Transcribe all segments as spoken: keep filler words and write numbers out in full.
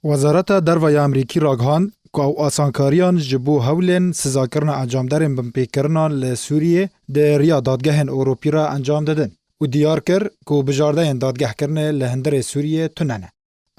Wezareta Derve ya Amerîkî ragihand ku ew asankariyan ji bo hewlên sizakirina encamdarên binpêkirinan li Sûriyê di riya dadgehên Ewropî re encam didin û diyar kir ku bijardeyên dadgehkirinê li hundirê Sûriyê tune ne.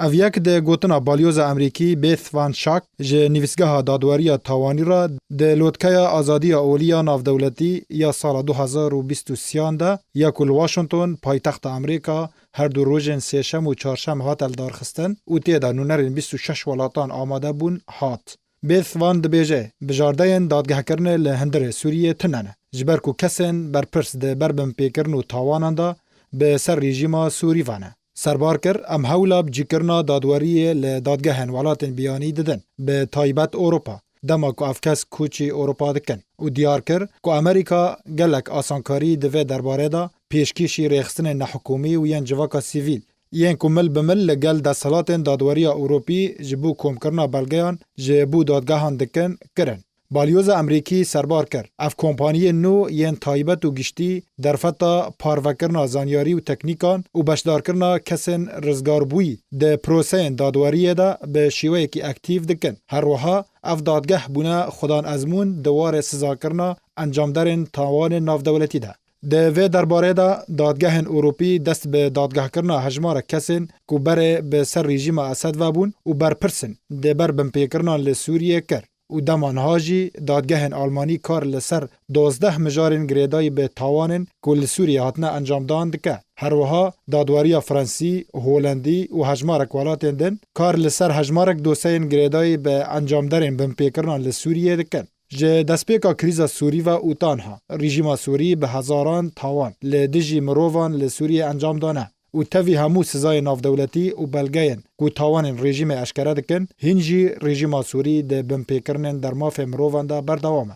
Ev yek di gotina balyoza Amerîkî Beth Van Schack ji Nivîsgeha Dadweriya Tawanî re di Lotkeya Azadiya Olî ya Navdewletî ya sala du hazar û bîst û sêyan de ya ku li Washington, paytexta Amerîka, her du rojên sêşem û çarşem hate lidarxistin û tê de nûnerên bîst û şeş welatan amade bûn, hat. Beth Van dibêje, bijardeyên dadgehkirinê li hundirê Sûriyê tune ne, ji ber ku kesên berpirs di ber binpêkirin û tawanan de bi ser rejîma Sûrî ve ne. Serbar kir, em hewla bicîkirina dadweriyê li dadgehên welatên biyanî didin, bi taybet Ewropa, dema ku ev kes koçî Ewropa dikin û diyar kir ku Amerîka gelek asankarî di vê derbarê de pêşkêşî rêxistinên nehikûmî û yên civaka sivîl, yên ku mil bi mil li gel desthilatên dadweriya Ewropî ji bo komkirina belgeyan ji bo dadgehan dikin, kirin. Balyoza Amerîkî serbar kir, ev kompaniyên nû yên taybet û giştî derfeta parvekirina zanyarî û teknîkan û beşdarkirina kesên rizgarbûyî di proseyên dadweriyê de bi şêweyekî aktîf dikin. Her wiha ev dadgeh bûne xwedan ezmûn di warê sizakirina encamdarên tawanên navdewletî de. Di vê derbarê de dadgehên Ewropî dest bi dadgehkirina hejmarek kesên ku berê bi ser rejîma Esed vebûn û berpirs in di ber binpêkirinan li Sûriyê kir û dema niha jî dadgehên Almanî kar li ser dozdeh mijarên girêdayî bi tawanên ku li Sûriyê hatine encamdan dike. Her wiha dadweriya Fransî, Holandî û hejmarek welatên din kar li ser hejmarek dosyeyên girêdayî bi encamderên binpêkirinan li Sûriyê dikin. Ji destpêka krîza Sûrî ve û ta niha, rejîma Sûrî bi hezaran tawan li dijî mirovan li Sûriyê encam dane û tevî hemû sizayên navdewletî û belgeyên ku tawanên rejîmê eşkere dikin, hîn jî rejîma Sûrî di binpêkirinên dermafê mirovan de berdewam e.